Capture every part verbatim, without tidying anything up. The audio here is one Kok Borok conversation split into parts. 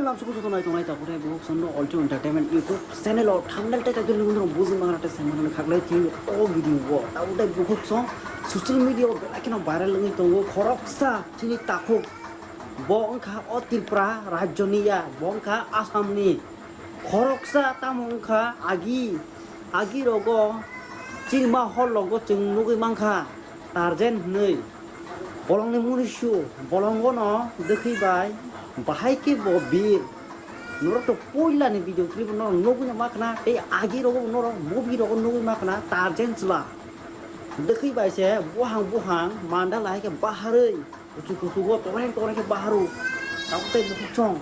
Ang suku suku nai tongnai tabuk tei bukhuk song no Ultra Entertainment YouTube channel o thumbnail tei title nung nung buji mangna tei saimanna khaklai tini o video o tabuk tei bukhuk song social media o belai kheno viral wngwi tongo khoroksa chini takhuk bo wngkha o Tripura rajyo ni ya bo wngkha Assam ni khoroksa tamo wngkha agi agi rogo chini ma hor logo chwng nugwi mankha Tarjen hwnwi. Bolongni muni su, bolongono dwkhwi bai, bahai khe bo bir. Norok to puilani video clip norok nugwi ma khna, tei agi rogo norok movie rogo nugwi ma khna, Tarjen chwla. Dwkhwi bai se buhang buhang mandala hai khe baharwi, kuchu kuchu go toreng toreng khe baharu. Tabuk tei bukhuk song.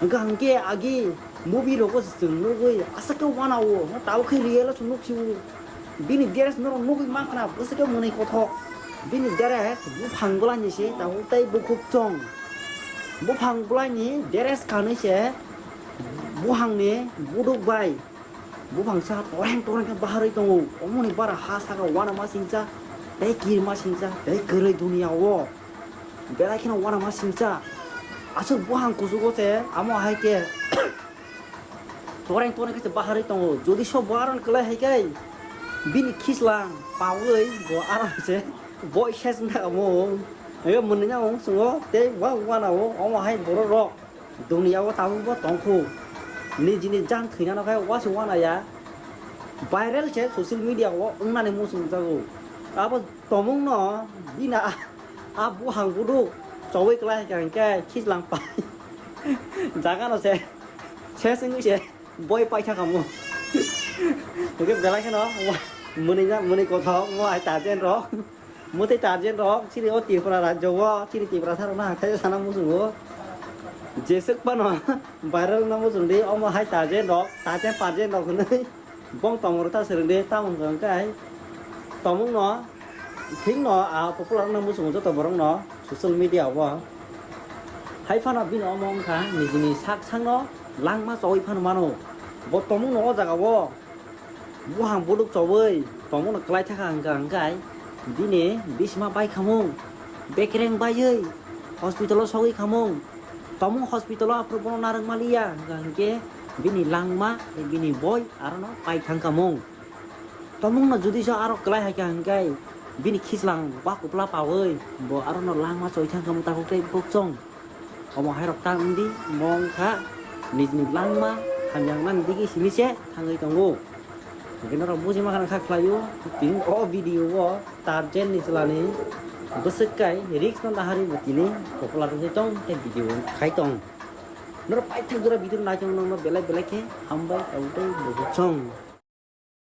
Hwnkha hwnkhe agi movie rogo se chwng nugwi aswk khe wanao, tabuk khe real o chwng nuksio. Bini dress norok nugwi mankha na bwswk khe mwnwi kothok. Bini dress buphang bwlaini se tabuk tei bukhuk chong. Buphang bwlaini dress kanwi se buhangni buduk bai buphangsa toreng toreng khe baharwi tongo. Omoni bara ha saka wanama singcha tei kirima singcha tei kwrwi duniya o belai kheno wanama singcha. Aswk buhang kuchugo se amo hai khe toreng toreng khe se baharwi tongo. Jodi so bo aron kwlai hai khe bini khislang paui bo aron se boi ses wngkha omo. Ego mwnwi na wng sungo tei wa wana o omo hai borok rok duniya o tabuk bo tongkhu. Nijini jang thwinano khe wasi wana ya. Viral se social media o wngnani muchung jago. Abo tomung no bina a buhang buduk chowi kwlai hai khe khislang pai. Jaga no se ses wngwi se. Boi paitha kamo. Hwnkhe belai kheno mwnwi na mwnwi kothok mo hai Tarjen rok. Mwtai Tarjen rok chini o Tripura rajyo o chini Tripura saro na hathai sana muchungo. Jeswk phano viral na muchungdi omo hai Tarjen rok Tarjen Parjen rok hwnwi bong tongmoro ta swrwngdi tamoni hwnkhe hai tomungno thikno a popular wngna muchungo joto borokno social media o. Hai phano bini omo wngkha nijini sak sakno langma chowui phano mano. Bo tomungno o jaga o buhang buduk chowui tomungno kwlai thakha hwnkha hwnkhe bini bisima bai khamung bekereng baiwi hospital o sogwi khamung. Tomung hospital o aphuru bono narwk maliya hwnkha hwnkhe bini langma tei bini boi arono pai thang khamung. Tomungno judi so aro kwlai hai kha hwnkhe bini khislang ba kupla paui bo arono langma choi thang kha mwtakhuk tei bukchong. Omo hai rok ta wngdi mo wngkha nijini langma hamya wngnani digi simi se thangwi tongo. Hwnkhe norok buji ma khana kha khlaio tini o video o Tarjen ni chwlani bwswk kai risk no naharwi bo tini popular wngwi tong tei video khai tong. Norok paithak jora video naitong nokno belai belai khe hambai tabuk tei bukchong.